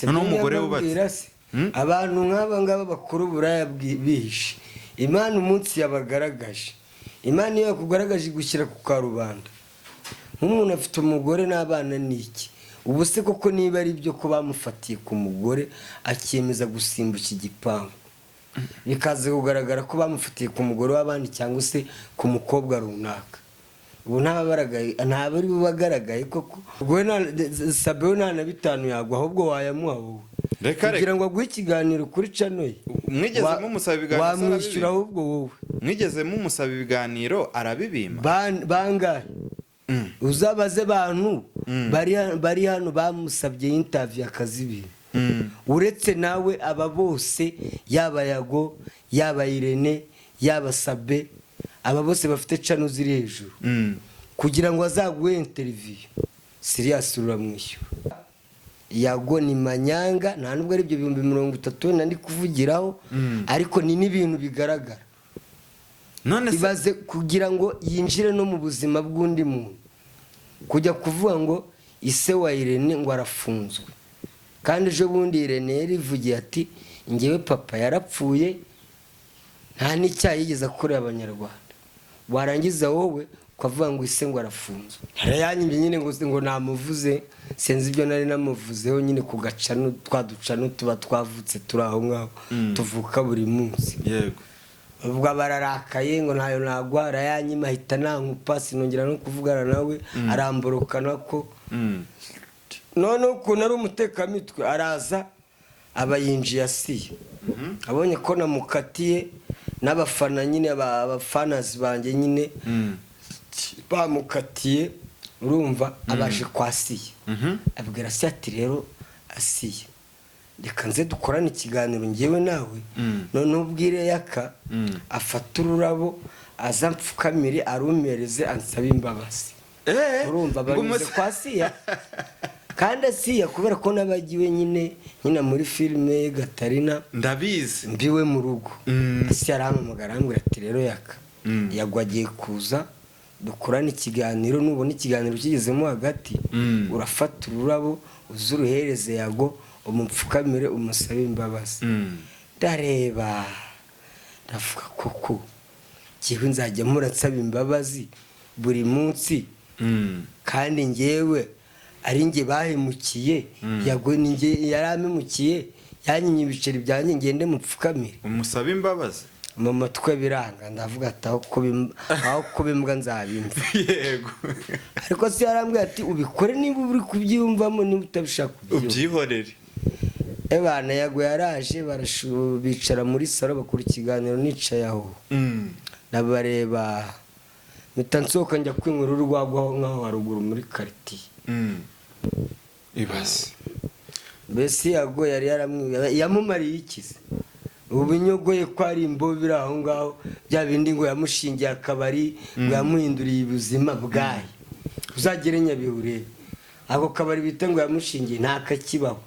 Noneho umugore wubatse. Abantu nk'aba ngaba bakora uburaya bihishe, Imana umunsi yabagaragaje, Imana iyo yakugaragaje igushyira ku karubanda. Nk'umuntu afite umugore n'abana ni iki? Ubu se koko niba ari byo ko bamufatiye ku mugore akiyemeza gusimbuka igipangu, bikaza kugaragara ko bamufatiye ku mugore w'abandi cyangwa se ku mukobwa runaka, ubu ntaba ari bubagaragaye koko? Ubwo Sabe we nta na bitanu yagwa, ahubwo wayamuha wowe Reka, reka. kugira ngo aguhe ikiganiro kuri channel ye. Mwigeze mumusaba ibiganiro se Wamwishyura arabibima? ahubwo wowe. Mwigeze mumusaba ibiganiro arabibima? Bangahe? Uzabaze bantu bari hano bamusabye interview akazibima. Uretse nawe, aba bose, yaba Yago, yaba Irene, yaba Sabe, aba bose bafite channel ziri hejuru, kugira ngo azaguhe interview serious uramwishyura. Yago ni manyanga, nta nubwo ari ibyo 30,000 wenda ndi kuvugiraho, ariko ni n'ibintu bigaragara. None se Ibaze kugira ngo yinjire no mu buzima bw'undi muntu, kujya kuvuga ngo ise wa Irene ngo arafunzwe, kandi ejo bundi Irene yarivugiye ati: "Ngewe papa yarapfuye, nta n'icyaha yigeze akorera Abanyarwanda." Warangiza wowe ukavuga ngo ise ngo arafunzwe. Yanyimye nyine ngo namuvuze, sinzi ibyo nari namuvuzeho nyine ku gacano twa ducano tuba twavutse turi aho ngaho, tuvuka buri munsi. Ubwo bararakaye ngo ntayo nagwa, arayanyima, ahita nankupa, sinongera no kuvugana nawe, aramborokana ko. Noneho ukuntu ari umutekamitwe, araza aba yinjiye asiye, abonye ko namukatiye n'abafana nyine, abafanazi banjye nyine bamukatiye, urumva abaje kwa Siya, abwira Asiya ati: "Rero Asiya, reka nze dukorane ikiganiro ngewe nawe, noneho ubwire Yaka afate ururabo aza mfukamire arumereze ansabe imbabazi." Urumva Ngo banyuze kwa Siya, kandi Asiya kubera ko n'abagiwe nyine nyina muri filime Gatarina, Ndabizi. mbiwe mu rugo. Asiya arampamagara, arambwira ati: "Rero Yaka, Yagwa agiye kuza dukorane ikiganiro, nubona ikiganiro kigezemo hagati, urafata ururabo uze uruhereze Yago, umupfukamire umusabe imbabazi." Ndareba ndavuga: "Koko njyewe nzajya mpora nsaba imbabazi buri munsi, kandi ngewe ari njye bahemukiye? Yago ni njye yarampemukiye, yanyimye ibiceri byanjye, ngende mupfukamire Umusabe imbabazi?" Mu matwi biranga, ndavuga ati: Aho kuba imbwa nzabimva." Ariko se yarambwiye ati: "Ubikore niba uri kubyiyumvamo, niba utabishaka ubyiyumva." Ubyihorere. Ebana, Yago yaraje, bicara muri salo bakora ikiganiro, nicaye aho ndabareba, mpita nsohoka njya kwinywera urwagwa aho ngaho haruguru muri quartier. Ibaze. Mbese Yago yari yaramwiwe, yamumariye ikize? Ubu inyogoye ko ari imbobe biri aho ngaho, bya bindi ngo yamushingiye akabari, ngo yamuhinduriye ubuzima bwayo. Uzagere Nyabihu urebe ako kabari bita ngo yamushingiye, ntakakibaho.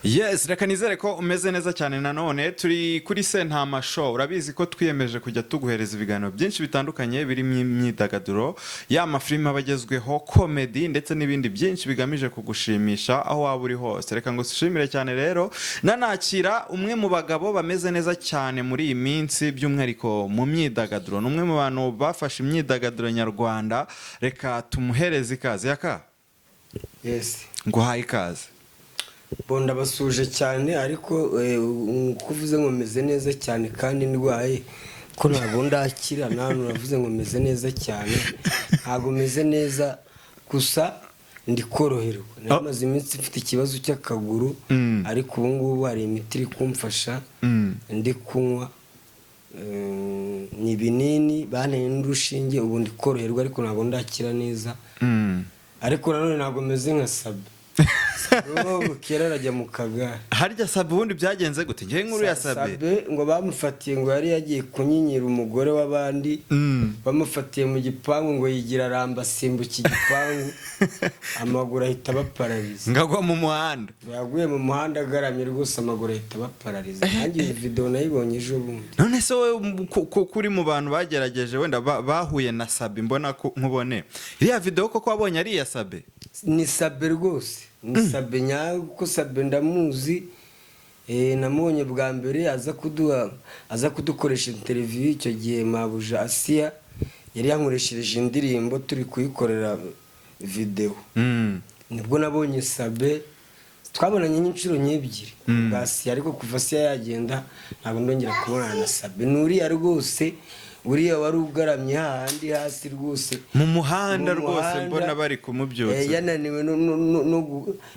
Yes, reka nizere ko umeze neza cyane. Nanone turi kuri Sentama Show. Urabizi ko twiyemeje kujya tuguhereza ibiganiro byinshi bitandukanye birimo imyidagaduro, ya mafilime aba agezweho, comedy ndetse n'ibindi byinshi bigamije kugushimisha aho waba uri hose. Reka ngo ushimire cyane rero, nanakira umwe mu bagabo bameze neza cyane muri iyi minsi, by'umwihariko mu myidagaduro. Ni umwe mu bantu bafashe imyidagaduro nyarwanda. Reka tumuhereze ikaze. Yaka, Yes. nguhaye ikaze. Bo ndabasuje cyane, ariko uko uvuze ngo meze neza cyane kandi ndwaye, ko ntabwo ndakira. Nawe uravuze ngo meze neza cyane, ntabwo meze neza, gusa ndi koroherwa. Nari maze iminsi mfite ikibazo cy'akaguru, ariko ubu ngubu hari imiti iri kumfasha ndi kunywa. Ni ibinini banteye n'urushinge, ubu ndi koroherwa, ariko ntabwo ndakira neza. Ariko nanone ntabwo meze nka Sabe. Ubu kera arajya mu kagare. Harya Sabe ubundi byagenze gute? Ngewe inkuru ya Sabe. Sabe ngo bamufatiye, ngo yari yagiye kunyinyira umugore w'abandi. Bamufatiye mu gipangu, ngo yigira aramba, asimbuka igipangu, amaguru ahita abaparariza. Ngagwa mu muhanda. Ngo yaguye mu muhanda agaramye rwose, amaguru ahita abaparariza. Nanjye iyi video nayibonye ejo bundi. None se wowe, kuri mu bantu bagerageje wenda bahuye na Sabe, mbona ko nkubone iriya video, koko wabonye ari iya Sabe? Ni Sabe rwose, ni Sabe nyawe, kuko Sabe ndamuzi. Namubonye bwa mbere aza kuduha, aza kudukoresha interview. Icyo gihe mabuja Asiya yari yankoreshereje indirimbo, turi kuyikorera video. Nibwo nabonye Sabe, twabonanye nk'inshuro nk'ebyiri bwa Asiya, ariko kuva Asiya yagenda ntabwo ndongera kubonana na Sabe. Ni uriya rwose, uriya wari ugaramye hahandi hasi rwose. Mu muhanda. Mu Rwose. muhanda. Mbona bari kumubyutsa.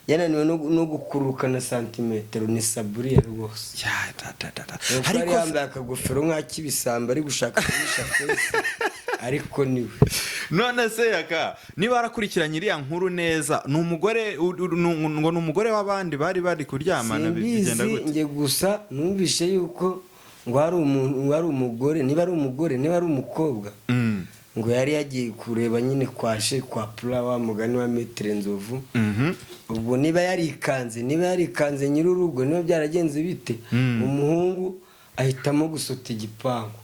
Yananiwe no gukururuka na santimetero. Ni Saburiya rwose. Ya, da, da, da, da. Nuko yari Ariko yambaye akagofero nk'ak'ibisambo, ari gushaka kuhisha face, ariko niwe. None se Yaka, niba warakurikiranye iriya nkuru neza, ni umugore ngo ni umugore w'abandi bari kuryamana, bigenda Simbizi. gute? Njye gusa numvishe yuko ngo hari umuntu, ngo hari umugore, niba ari umugore, niba ari umukobwa, ngo yari yagiye kureba nyine kwa she, kwa pura wa mugani wa Maître Nzovu. Ubwo niba yarikanze nyir'urugo, niba byaragenze bite, umuhungu ahitamo gusota igipangu.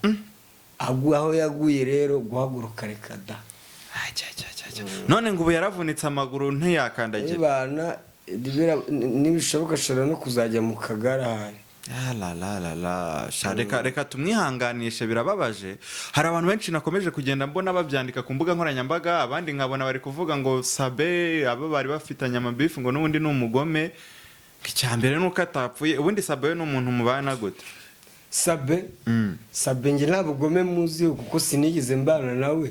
Agwa aho yaguye rero, guhaguruka reka da. Ajya, ajya, ajya, ajya. None ngo ubu yaravunitse amaguru, ntiyakandagira. Nibana nibishoboka ashobora no kuzajya mu kagare ahari. Ah, la la la la. Sha, reka tumwihanganishe, birababaje. Hari abantu benshi nakomeje kugenda mbona babyandika ku mbuga nkoranyambaga, abandi nkabona bari kuvuga ngo Sabe abo bari bafitanye amabifu ngo n'ubundi ni umugome. Icya mbere ni uko atapfuye. Ubundi Sabe we ni umuntu mubana gute? Sabe, Sabe njye nta bugome muziho, kuko sinigeze mbana nawe.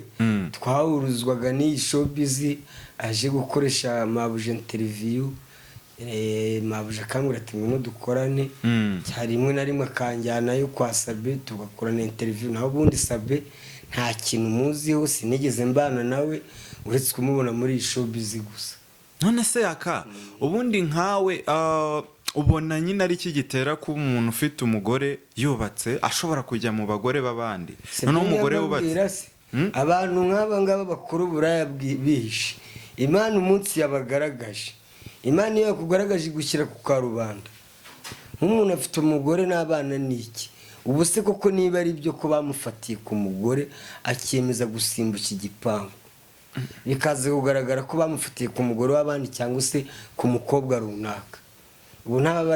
Twahurizwaga n'iyi showbiz, aje gukoresha mabuja interview, mabuja akambwira ati: "Ngwino dukorane." Hari rimwe na rimwe akanjyanayo kwa Sabe tugakorana interview. Naho ubundi Sabe nta kintu muziho, sinigeze mbana nawe uretse kumubona muri iyi showbiz gusa. None se Yaka, ubundi nkawe, ubona nyine ari iki gitera kuba umuntu ufite umugore yubatse ashobora kujya mu bagore b'abandi? Noneho umugore wubatse. Se abantu nk'aba ngaba bakora uburaya bihishe, Imana umunsi yabagaragaje, Imana iyo yakugaragaje igushyira ku karubanda. Nk'umuntu afite umugore n'abana, ni iki? Ubu se koko niba ari byo ko bamufatiye ku mugore, akiyemeza gusimbuka igipangu, bikaza kugaragara ko bamufatiye ku mugore w'abandi cyangwa se ku mukobwa runaka, ubu ntaba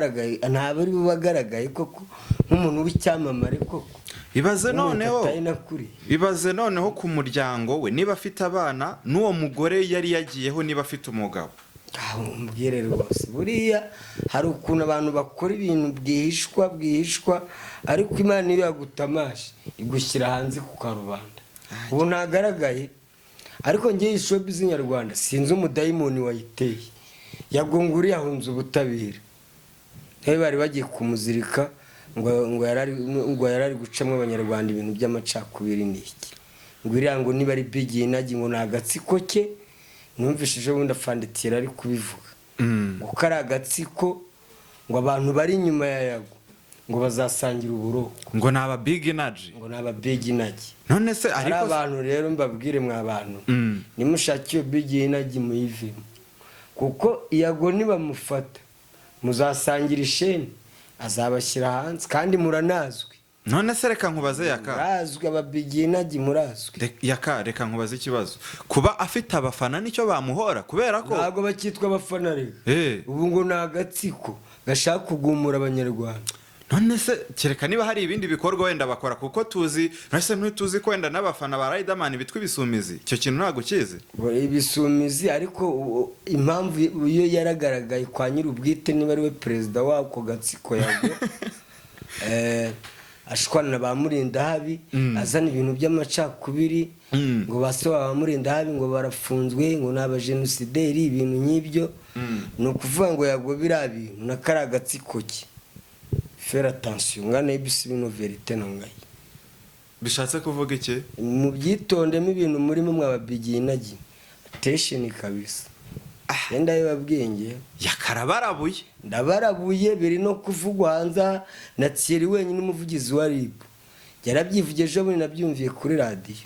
ari bubagaragaye koko nk'umuntu w'icyamamare koko? Ibaze noneho. Atari na kuri. Ibaze noneho ku muryango we, niba afite abana n'uwo mugore yari yagiyeho, niba afite umugabo. Aho umbwire rwose, buriya hari ukuntu abantu bakora ibintu bwihishwa bwihishwa, ariko Imana iyo yagutamaje igushyira hanze ku karubanda. Ubu ntagaragaye, ariko ngewe iyi showbiz nyarwanda sinzi umudayimoni wayiteye. Yagunguriye ahunze ubutabera, nawe bari bagiye kumuzirika ngo yarari gucamo abanyarwanda ibintu by'amacakubiri. Ni iki ngo iriya ngo niba ari Big Energy, ngo ni agatsiko ke? Numvise ejo bundi afanditira ari kubivuga ngo ko ari agatsiko, ngo abantu bari inyuma ya Yago ngo bazasangira uburoko. Ngo ni aba Big Energy. Ngo ni aba Big Energy. None se Hari ariko abantu rero, mbabwire mwa bantu, nimushake iyo Big Energy muyivemo, kuko Yago nibamufata muzasangira isheni, azabashyira hanze kandi muranazwi. None se reka nkubaze, Yaka. Murazwi, aba Big Energy murazwi. Yaka, reka nkubaze ikibazo. Kuba afite abafana nicyo bamuhora? Kubera ko Ntabwo bakitwa abafana reka. Ubu ngo ni agatsiko gashaka kugumura abanyarwanda. None se kereka niba hari ibindi bikorwa wenda bakora, kuko tuzi, none se ntituzi ko wenda n'abafana ba Riderman bitwa ibisumizi? Icyo kintu ntabwo ukizi? Ngo ibisumizi, ariko impamvu iyo yaragaragaye kwa nyir'ubwite, niba ari we perezida w'ako gatsiko Yago, ashwana na ba Murindahabi, azana ibintu by'amacakubiri, ngo ba se wa ba Murindahabi ngo barafunzwe, ngo ni abajenosideri, ibintu nk'ibyo. Ni ukuvuga ngo Yago biriya bintu na kariya gatsiko ke, faire attention, ngana ibisi bino vérité na ngayi. Bishatse kuvuga iki? Mubyitondemo ibintu murimo mwaba Big Energy, attention kabisa. Yenda bibabwiye ngewe. Yakarabarabuye. Ndabarabuye, biri no kuvugwa hanze aha, na Thierry wenyine, umuvugizi wa RIB, yarabyivugiye ejo bundi, nabyumviye kuri radiyo.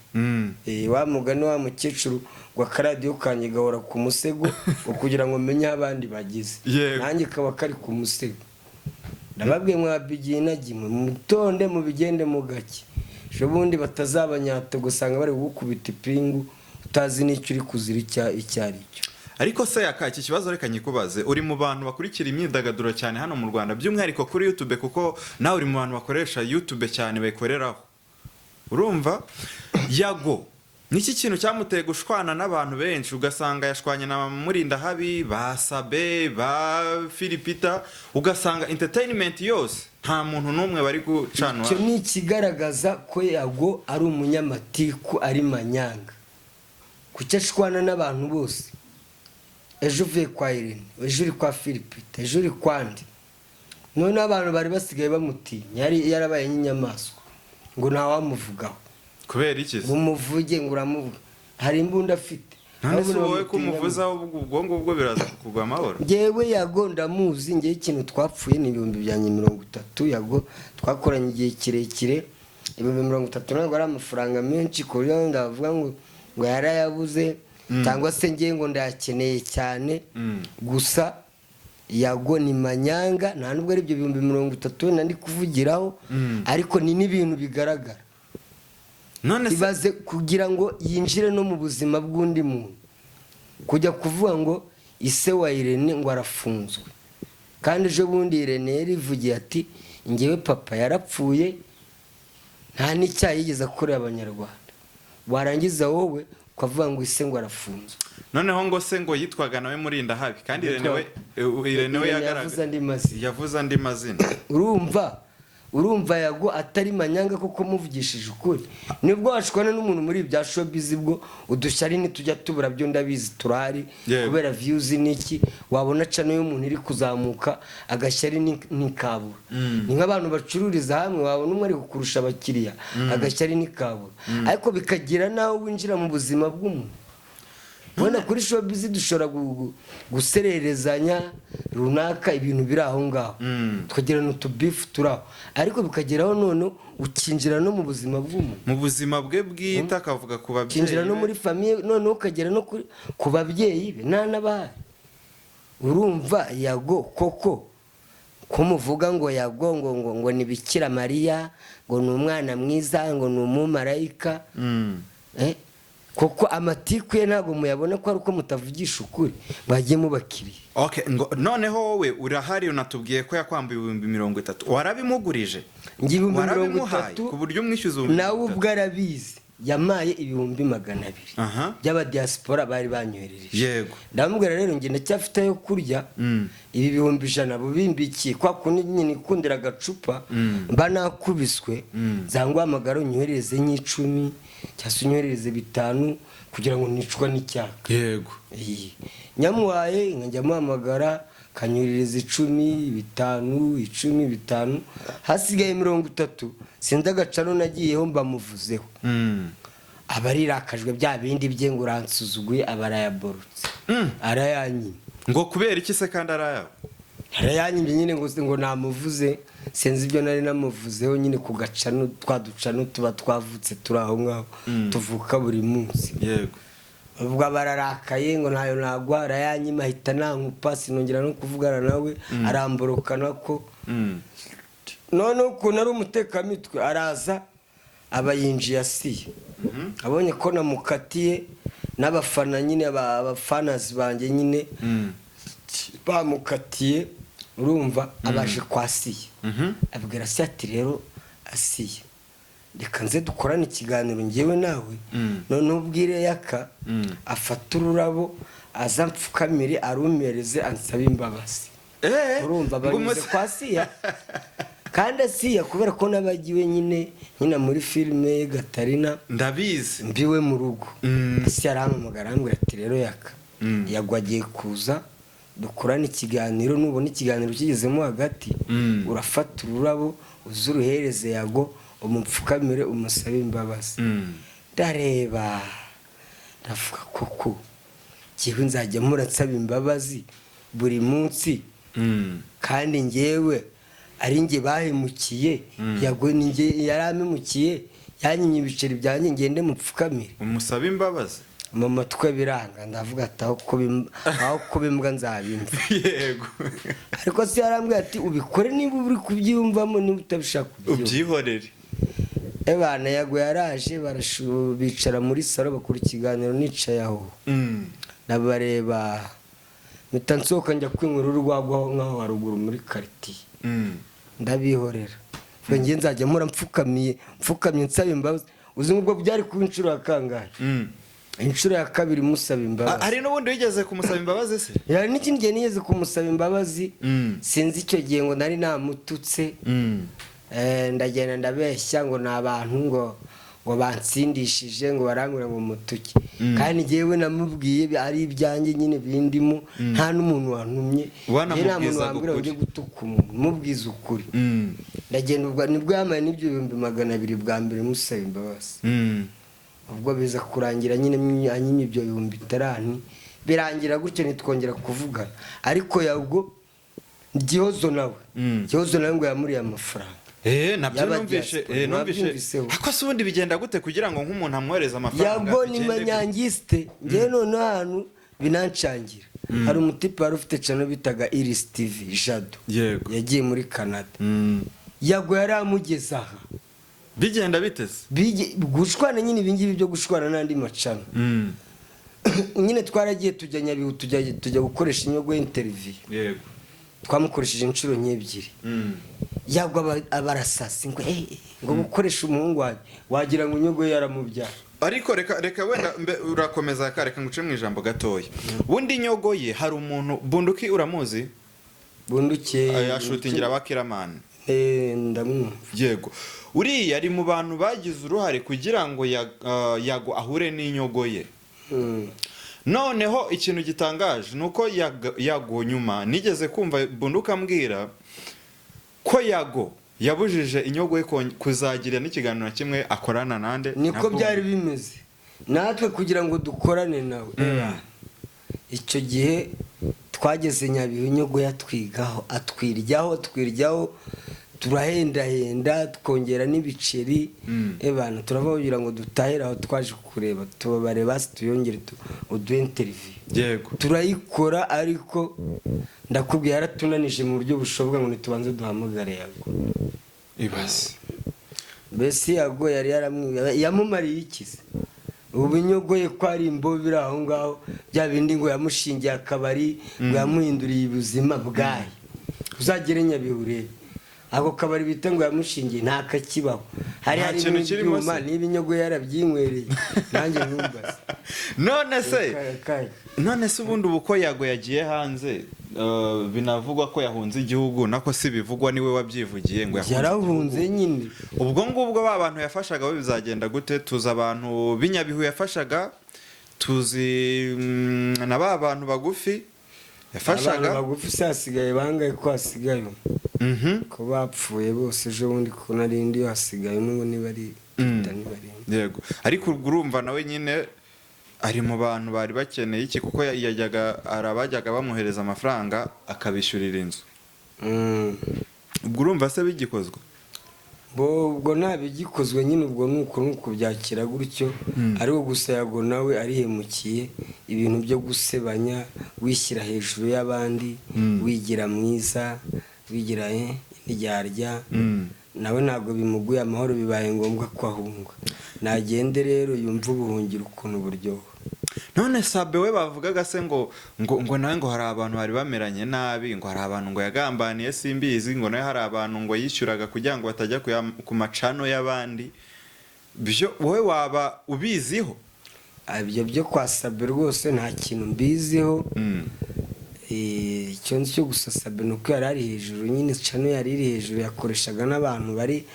Wa mugani wa mukecuru ngo akaradiyo kanjye gahora ku musego ngo kugira ngo menye aho abandi bageze. Nanjye kaba kari ku musego. Ndababwiye, mwabigiye inagimwe, mutonde, mubigende mu gake, ejo bundi batazabanyata ugasanga bari kugukubita ipingu utazi n'icyo uri kuzira icyo ari cyo. Ariko se Yaka, iki kibazo reka nyikubaze. Uri mu bantu bakurikira imyidagaduro cyane hano mu Rwanda, by'umwihariko kuri YouTube, kuko nawe uri mu bantu bakoresha YouTube cyane, bayikoreraho. Urumva Yago niki kintu cyamuteye gushwana n'abantu benshi, ugasanga yashwanye na Murindahabi, ba Sabe, ba Filipita, ugasanga entertainment yose nta muntu n'umwe bari gucanwa? Icyo ni ikigaragaza ko Yago ari umunyamatiku, ari manyanga. Kuki ashwana n'abantu bose? Ejo uvuye kwa Irene, ejo uri kwa Filipita, ejo uri kwa ndi. Noneho abantu bari basigaye bamutinya, yari yarabaye nk'inyamaswa ngo ntawamuvugaho. Kubera iki se? Ngo umuvuge ngo uramuvuga, hari imbunda afite. None se Ahubwo wowe ko bamutinya. umuvuzaho, ubwo ngubwo biraza kugwa amahoro? Ngewe Yago ndamuzi. Ngewe ikintu twapfuye ni 30,000 byanjye. Yago twakoranye igihe kirekire. 30,000 ntabwo ari amafaranga menshi ku buryo ndavuga ngo yarayabuze cyangwa se ngewe ngo ndayakeneye cyane. Gusa Yago ni manyanga, nta nubwo ari ibyo 30,000 wenda ndi kuvugiraho, ariko ni n'ibintu bigaragara. None se Ibaze kugira ngo yinjire no mu buzima bw'undi muntu, kujya kuvuga ngo ise wa Irene ngo arafunzwe, kandi ejo bundi Irene yarivugiye ati: "Ngewe papa yarapfuye, nta n'icyaha yigeze akorera Abanyarwanda." Warangiza wowe ukavuga ngo ise ngo arafunzwe. Noneho ngo se ngo yitwaga nawe Murindahabi, kandi Irene we Irene we Irene yagaragaye yavuze andi mazina. Yavuze andi mazina. Urumva Yago atari manyanga koko? Muvugishije ukuri, nibwo washwana n'umuntu muri ibya showbiz, bwo udushyari ntitujya tubura, byo ndabizi turahari. Kubera views n'iki, wabona channel y'umuntu iri kuzamuka, agashyari ntikabura. Ni nk'abantu bacururiza hamwe, wabona umwe ari kukurusha abakiriya, agashyari ntikabura. Ariko bikagira n'aho winjira mu buzima bw'umuntu. Ubona kuri showbiz dushobora gusererezanya runaka, ibintu biri aho ngaho, tukagirana utubifu turi aho, ariko bikageraho none ukinjira no mu buzima bw'umuntu. Mu buzima bwe bwite, akavuga ku babyeyi Ukinjira no be. muri famille, noneho ukagera no ku babyeyi be nta n'abahari. Urumva Yago koko, ko muvuga ngo Yago ngo ni Bikira Mariya, ngo ni umwana mwiza, ngo ni umumarayika, koko amatiku ye ntabwo muyabona ko ari uko mutavugisha ukuri? Mwagiye mubakiriye. Okay, ngo noneho wowe urahari, unatubwiye ko yakwambuye 30,000, warabimugurije? Njye ibihumbi mirongo Warabimuhaye itatu ku buryo umwishyuza ibihumbi nawe mirongo ubwo itatu? Arabizi, yamaye 200,000 by'abadiyasipora bari banyoherereje. Ndamubwira rero, njye ndacyafite ayo kurya, ibi 100,000 bubimbikiye kwa kundi nyine ikundira agacupa, mba nakubiswe, nzanguhamagara unyoherereze nk'icumi cyangwa se unyoherereze bitanu kugira ngo nicwa n'icyaka. Iyi. Nyamuhaye, nkajya muhamagara kanyuririza 10, 5, 10, 5, hasigaye 30. Sinzi agacano nagiyeho mbamuvuzeho, aba arirakajwe bya bindi bye ngo uransuzuguye, aba arayaborotse, arayanyimye. Ngo kubera iki se kandi arayabo? Arayanyimye nyine ngo namuvuze, sinzi ibyo nari namuvuzeho nyine ku gacano, twa ducano tuba twavutse turi aho ngaho, tuvuka buri munsi. Ubwo bararakaye ngo ntayo nagwa, arayanyima, ahita nankupa, sinongera no kuvugana nawe, aramborokana ko. Noneho ukuntu ari umutekamitwe, araza aba yinjiye asiye, abonye ko namukatiye n'abafana nyine, abafanazi banjye nyine bamukatiye. Urumva abaje kwa Siya, abwira Asiya ati: "Rero Asiya, reka nze dukorane ikiganiro ngewe nawe, noneho ubwire Yaka afate ururabo aza mfukamire arumereze ansabe imbabazi." Urumva Ngo banyuze kwa Siya, kandi Asiya kubera ko nabagiwe nyine nyina muri filime Gatarina, Ndabizi. mbiwe mu rugo. Asiya arampamagara, arambwira ati: "Rero Yaka, Yagwa agiye kuza dukorane ikiganiro, nubona ikiganiro kigezemo hagati, urafata ururabo uze uruhereze Yago, umupfukamire umusabe imbabazi." Ndareba, ndavuga koko Njyewe nzajya mpora nsaba imbabazi buri munsi, kandi njyewe ari njye bahemukiye? Yago ni njye yarampemukiye, yanyimye ibiceri byanjye, ngende mupfukamire? Umusabe imbabazi. Mu matwi biranga, ndavuga ati aho kuba imbwa nzabimva. Ariko se yarambwiye ati: "Ubikore niba uri kubyiyumvamo, niba utabishaka ubyumva." Ubyihorere. Ebana, Yago yaraje, bicara muri salo, bakora ikiganiro nicaye aho. Ndabareba, mpita nsohoka njya kwinywera urwagwa aho ngaho haruguru muri quartier. Ndabihorera. Ubwo njye nzajya mpora mfukamiye, mfukamye nsaba imbabazi? Uzi ngo byari kuba inshuro ya kangahe? Inshuro ya kabiri musaba imbabazi. Hari n'ubundi wigeze kumusaba imbabazi se? Hari n'ikindi gihe nigeze kumusaba imbabazi. Sinzi icyo gihe ngo nari namututse. Ndagenda ndabeshya ngo ni abantu ngo bansindishije, ngo barambwira ngo mutuke, kandi njyewe namubwiye ari ibyanjye nyine bindimo, nta n'umuntu wantumye. Njye nta muntu Wanamubwizaga wambwira ngo ukuri. njye gutuka umuntu, mubwiza ukuri. Ndagenda, ubwo nibwo yamaye n'ibyo 200,000 bwa mbere musaba imbabazi. Ubwo biza kurangira nyine anyimye ibyo 50,000, birangira gutyo, ntitwongera kuvugana. Ariko Yago Gihozo nawe, Gihozo nawe ngo yamuriye amafaranga. Nabyo Y'aba numvishe. diaspora, Numvishe. mwabyumviseho. Ariko se ubundi bigenda gute kugira ngo nk'umuntu amwohereze amafaranga? Yago ni Bigende gute? manyangiste. Ngewe noneho ahantu binancangira, hari umutipe wari ufite channel bitaga Iris TV, Jado. Yagiye muri Canada. Yago yari amugeze aha. Bigenda biteze. Gushwana nyine, ibingibi byo gushwana n'andi machannel. Nyine twaragiye tujya Nyabihu, tujya gukoresha inyogo y'interview. Twamukoresheje inshuro nk'ebyiri. Yagwa abarasasi ngo ngo gukoresha umuhungu wanjye, wagira ngo inyogo ye yaramubyara. Ariko reka wenda urakomeza, reka nguce mu ijambo gatoya. Bundi inyogo ye, hari umuntu Bunduki, uramuzi? Bunduke? Yashutingira abakiramani. Ndamwumva. Yego, uriya ari mu bantu bagize uruhare kugira ngo Yago ahure n'inyogo ye. Noneho ikintu gitangaje ni uko Yago nyuma nigeze kumva Bunduka ambwira ko Yago yabujije inyogo ye kuzagira n'ikiganiro na kimwe akorana nande na Niko Bundu. byari bimeze natwe kugira ngo dukorane nawe. Icyo gihe twageze Nyabihu, inyogo yatwigaho, atwiryaho, twiryaho, turahendahenda, twongera n'ibiceri. Ebana, turava kugira ngo dutahire aho twaje kureba, tubabare basi tuyongere uduhe interview. Turayikora, ariko ndakubwiye, yaratunanije mu buryo bushoboka ngo ntitubanze duhamagare Yago. Ibaze. Mbese Yago yari yaramwiye, yamumariye ikize? Ubu inyogo ye ko ari imbobe biri aho ngaho, bya bindi ngo yamushingiye akabari, ngo yamuhinduriye ubuzima bwayo. Uzagere Nyabihu urebe ako kabari bita ngo yamushingiye, ntakakibaho. Hari Nta harimo kintu kirimo ibyuma se? Niba inyogo yarabyinywereye, nanjye ntumbaze. None se Kaya. None se ubundi ubu ko Yago yagiye hanze, binavugwa ko yahunze igihugu, nako si bivugwa, niwe wabyivugiye ngo yahunze Yarahunze igihugu. nyine. Ubwo ngubwo ba bantu yafashaga bo bizagenda gute? Tuzi abantu b'Inyabihu yafashaga, tuzi na ba bantu bagufi yafashaga. Abantu bagufi se hasigaye bangahe, ko hasigaye umwe? Ko bapfuye bose ejo bundi, ko narindi hasigaye umwe, ngo niba ari Peter, niba ari inde. Yego, ariko ubwo urumva nawe nyine ari mu bantu bari bakeneye iki, kuko yajyaga, hari abajyaga bamwohereza amafaranga akabishyurira inzu. Ubwo urumva se bigikozwe? Bo ubwo nta bigikozwe nyine, ubwo nuko nuko byakira gutyo. Ariko gusa Yago nawe arihemukiye, ibintu byo gusebanya, wishyira hejuru y'abandi, wigira mwiza, wigira indyarya. Nawe ntabwo bimuguye amahoro, bibaye ngombwa ko ahunga. Nagende rero yumve ubuhungiro ukuntu buryoha. None Sabe we bavugaga se ngo nawe ngo hari abantu bari bameranye nabi, ngo hari abantu ngo yagambaniye, simbizi, ngo nawe hari abantu ngo yishyuraga kugira ngo batajya ku machannel y'abandi, byo wowe waba ubiziho? Ibyo byo kwa Sabe rwose nta kintu mbiziho. Icyo nzi cyo gusa, Sabe ni uko yari ari hejuru nyine, channel yari iri hejuru, yakoreshaga n'abantu bari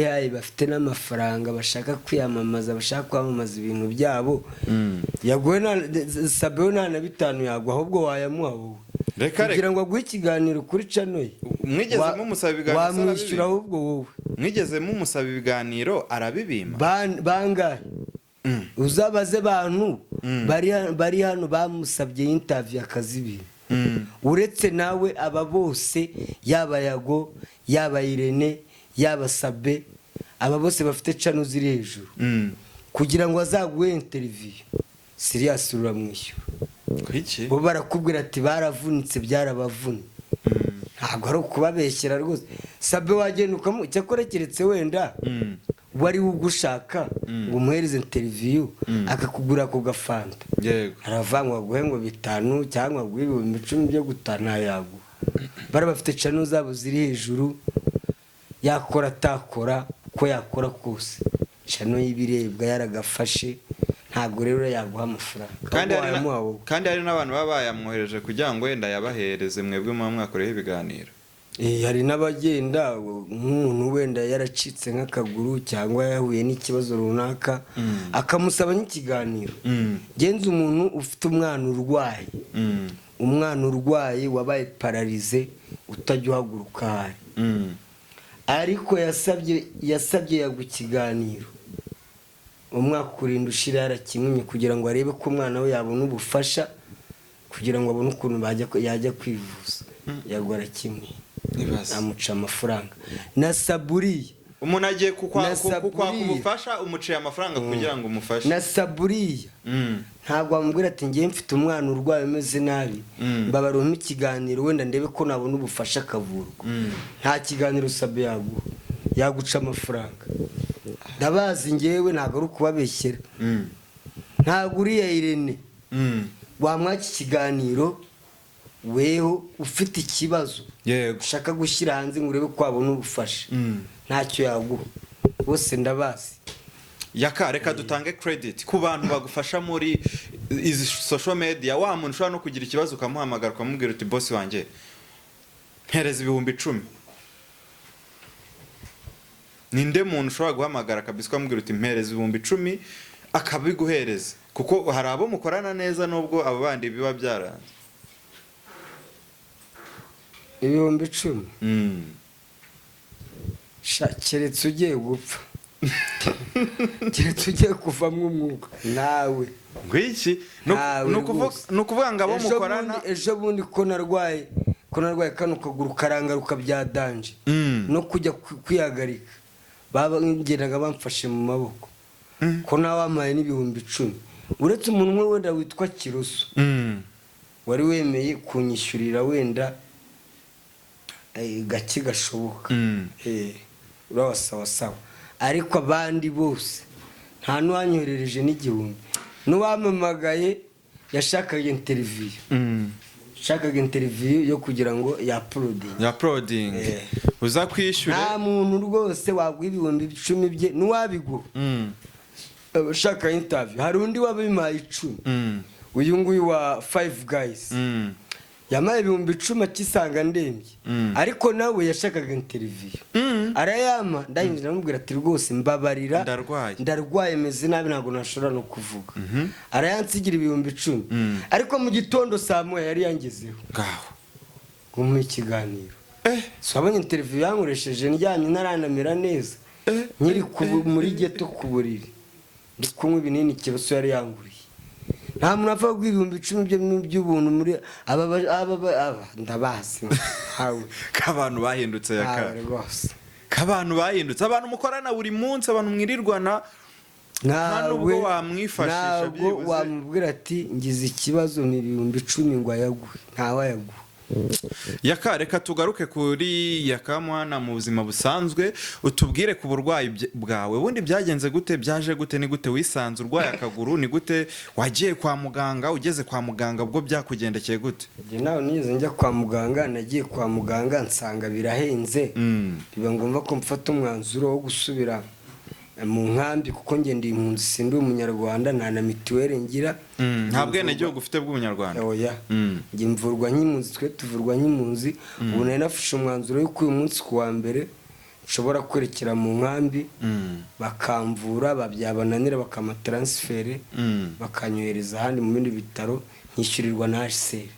high, bafite n'amafaranga, bashaka kwiyamamaza, bashaka kwamamaza ibintu byabo. Yaguwe Sabe we nta na bitanu yagwa, ahubwo wayamuha wowe Reka, reka. kugira ngo aguhe ikiganiro kuri channel ye. Mwigeze mumusaba ibiganiro se Wamwishyura arabibima? ahubwo wowe. Mwigeze mumusaba ibiganiro arabibima? Bangahe? Uzabaze bantu. Bari hano bamusabye interview akazibira. Uretse nawe, aba bose, yaba Yago, yaba Irene, yaba Sabe, aba bose bafite channel ziri hejuru, kugira ngo azaguhe interview serious uramwishyura. Kuki? Bo barakubwira ati baravunitse, byarabavunye. Ntabwo ari ukubabeshyera rwose. Sabe wagenda ukamu, cyakora keretse wenda wari ugushaka ngo umuhereze interview, akakugura ako gafanta, aravuga ngo aguhe ngo 5 cyangwa aguhe 10,000 byo gutana, yaguha. Bari bafite channel zabo ziri hejuru, yakora atakora, uko yakora kose channel y'ibirebwa yaragafashe. Ntabwo rero yaguha amafaranga. Kandi Ahubwo hari na- wayamuha wowe. Kandi hari n'abantu baba bayamwohereje kugira ngo wenda yabahereze mwebwe muba mwakoreho ibiganiro. Hari n'abagenda nk'umuntu wenda yaracitse nk'akaguru cyangwa yahuye n'ikibazo runaka, akamusaba nk'ikiganiro. Genza umuntu ufite umwana urwaye, umwana urwaye wabaye paralysé, utajya uhaguruka ahari, ariko yasabye Yago ikiganiro umwaka urinda ushira yarakimwimye, kugira ngo arebe ko umwana we yabona ubufasha, kugira ngo abone ukuntu yajya kwivuza. Yago arakimwe Ibaze. amuca amafaranga na Saburiya. Umuntu agiye Na kukwaka Saburiya. ubufasha, umuciye amafaranga kugira ngo umufashe. Na Saburiya, ntabwo wamubwira ati ngewe mfite umwana urwaye umeze nabi, mbabarira ikiganiro wenda ndebe ko nabona ubufasha akavurwa. Nta kiganiro Sabe yaguha, yaguca amafaranga. Ndabazi ngewe, ntabwo ari ukubabeshyera. Ntabwo uriya Irene wamwaka ikiganiro weho ufite ikibazo ushaka gushyira hanze ngo urebe ko wabona ubufasha. Ntacyo yaguha, bose ndabazi. Yaka, reka dutange credit ku bantu bagufasha muri izi social media. Wa muntu ushobora no kugira ikibazo ukamuhamagara, ukamubwira uti: "Boss wanjye, mpereza 10,000." Ninde muntu ushobora guhamagara kabisa ukamubwira uti: "Mpereza 10,000," akabiguhereza? Kuko hari abo mukorana neza nubwo abo bandi biba byaranze. 10,000? Sha, keretse ugiye gupfa, keretse ugiye kuvamo umwuka nawe. Ngwiki? Ntawe rwose. Ni ukuvuga ngo abo Ejo mukorana bundi, ejo bundi ko narwaye kano kaguru karangaruka bya danger, no kujya kwihagarika baba ngendaga bamfashe mu maboko, ko nawe wampaye n'10,000, uretse umuntu umwe wenda witwa Kiroso wari wemeye kunyishyurira wenda gake gashoboka. Urawa sawa sawa, ariko abandi bose nta n'uwanyoherereje n'igihumbi. N'uwampamagaye yashakaga interview, yashakaga interview yo kugira ngo yauploadinge. Ya uploading. Uza kwishyure. Nta muntu rwose waguha 10,000 bye n'uwabiguha ushaka interview. Hari undi wabimpaye 10, uyu nguyu wa Five Guys, yampaye 10,000 akisanga ndembye, ariko nawe yashakaga interview, arayampa. Ndahindura ndamubwira ati: "Rwose mbabarira, Ndarwaye. ndarwaye, meze nabi, ntabwo nashobora no kuvuga." Arayansigira 10,000, ariko mu gitondo saa 1 yari yangezeho Ngaho. ngo mumuhe ikiganiro. Si wabonye interview yankoresheje ndyamye ntaranamera neza, nkiri muri ghetto ku buriri, ndi kunywa ibinini Kiroso yari yanguriye. Nta muntu apfa kuguha 10,000 bye by'ubuntu muri aba ndabazi ntawe. K'abantu bahindutse, Yaka. Ntawe rwose. K'abantu bahindutse, abantu mukorana buri munsi, abantu mwirirwana, nta nubwo Ntawe. wamwifashisha Ntabwo byibuze. wamubwira ati ngize ikibazo ni 10,000 ngo ayaguhe, ntawe ayaguhe. Yaka, reka tugaruke kuri Yaka Mwana mu buzima busanzwe. Utubwire ku burwayi bwawe. Ubundi byagenze gute? Byaje gute? Ni gute wisanze urwaye akaguru? Ni gute wagiye kwa muganga? Ugeze kwa muganga ubwo byakugendekeye gute? Njye nawe nigeze njya kwa muganga. Nagiye kwa muganga nsanga birahenze, biba ngombwa ko mfata umwanzuro wo gusubira mu nkambi, kuko njye ndi impunzi, sindi umunyarwanda, nta na mituweli ngira. Nta bwenegihugu ufite bw'umunyarwanda? Oya. Njye mvurwa nk'impunzi, twe tuvurwa nk'impunzi. Ubu nari nafashe umwanzuro y'uko uyu munsi ku wa mbere nshobora kwerekera mu nkambi, bakamvura, byabananira bakampa transfert, bakanyohereza ahandi mu bindi bitaro, nkishyurirwa na HCR.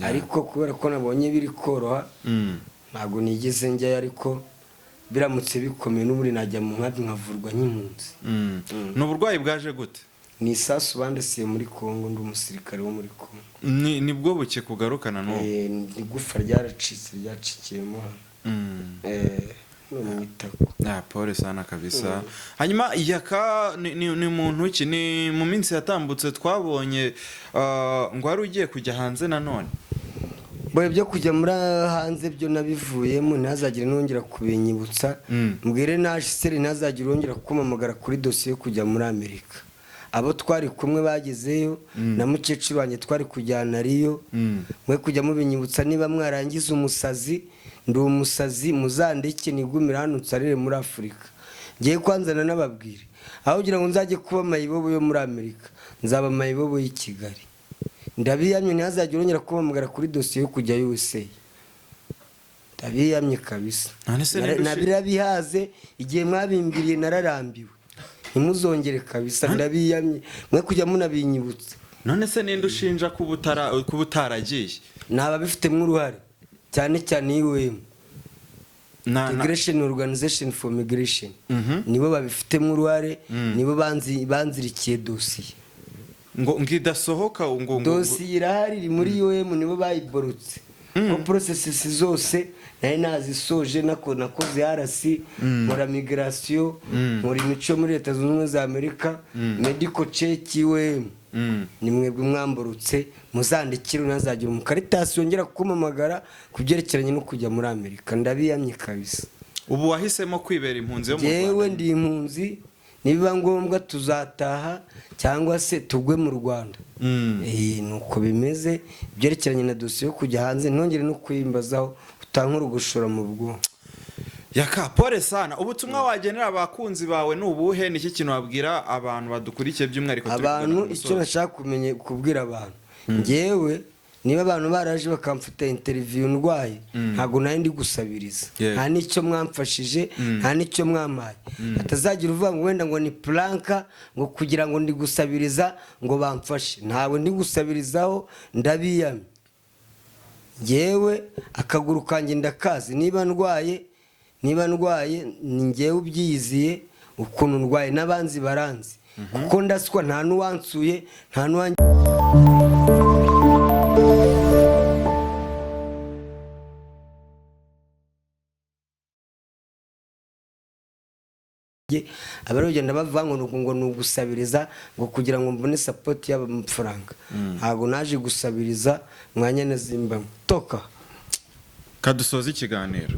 Ariko kubera ko nabonye biri koroha, ntabwo nigeze njyayo, ariko biramutse bikomeye n'ubundi najya mu nkambi nkavurwa nk'impunzi. Ni uburwayi bwaje gute? Ni isasu bandasiye muri Kongo, ndi umusirikare wo muri Kongo. Nibwo buke kugarukana n'ubu. Igufa ryaracitse, ryacikiyemo hano. No mu itako. Ah, pole sana kabisa. Hanyuma Yaka ni muntu ki? Ni mu minsi yatambutse twabonye ngo wari ugiye kujya hanze nanone. Boye, byo kujya muri hanze byo nabivuyemo, ntazagire nongera kubinyibutsa. Mbwire naje seri, ntazagire wongera kumpamagara kuri dosiye yo kujya muri Amerika. Abo twari kumwe bagezeyo, na mukecuru wanjye twari kujyana ariyo. Mwe kujya mubinyibutsa. Niba mwarangiza umusazi, ndi umusazi, muzandeke nigumire hano nsarire muri Afurika. Ngiye kwanza nanababwire, aho kugira ngo nzajye kuba mayibobo yo muri Amerika, nzaba mayibobo y'i Kigali. Ndabiyamye, ntihazagire wongera kumpamagara kuri dosiye yo kujya USA. Ndabiyamye kabisa. None se ninde Nabirabihaze, igihe mwabimbiriye nararambiwe, ntimuzongere kabisa. Ndabiyamye, mwe kujya munabinyibutsa. None se ninde ushinja kuba utaragiye? Ni ababifitemo uruhare, cyane cyane IOM, Integration Organization for Migration. Nibo babifitemo uruhare, nibo banzirikiye dosiye. Ngo idasohoka ngo Dosiye irahari, iri muri IOM, nibo bayiborotse, ko processes zose nari nazisoje. Nakoze RC, nkora migration, nkora imico muri Leta Zunze Ubumwe za Amerika, medical check IOM. Ni mwebwe mwamborotse. Muzandikire, ntazagira umukaritasi yongera kumpamagara ku byerekeranye no kujya muri Amerika. Ndabiyamye kabisa. Ubu wahisemo kwibera impunzi yo mu Yewe, Rwanda? ndi impunzi. Nibiba ngombwa tuzataha cyangwa se tugwe mu Rwanda. Nuko bimeze. Ibyerekeranye na dosiye yo kujya hanze, ntongere no kuyimbazaho, utankura ugushora mu bwonko. Yaka, pole sana. Ubutumwa wagenera abakunzi bawe ni ubuhe? Ni iki kintu wabwira abantu badukurikiye, by'umwihariko turi kugana Abantu, ku icyo musozo? nashaka kumenya, kubwira abantu, ngewe niba abantu baraje bakamfata interview ndwaye, ntabwo nari ndi gusabiriza. Nta n'icyo mwamfashije, nta n'icyo mwampaye. Hatazagira uvuga ngo wenda ngo ni prank, ngo kugira ngo ndi gusabiriza ngo bamfashe. Ntabwo ndi gusabirizaho, ndabiyamye. Ngewe akaguru kanjye ndakazi. Niba ndwaye, ni ngewe ubyiyiziye ukuntu ndwaye, n'abanzi baranzi kuko ndaswa. Nta n'uwansuye, nta n'uwanjye. Abari kugenda bavuga ngo ni ugusabiriza, ngo kugira ngo mbone support y'amafaranga. Ntabwo naje gusabiriza. Mwanya na zimbamwe toka. Kadusoza ikiganiro.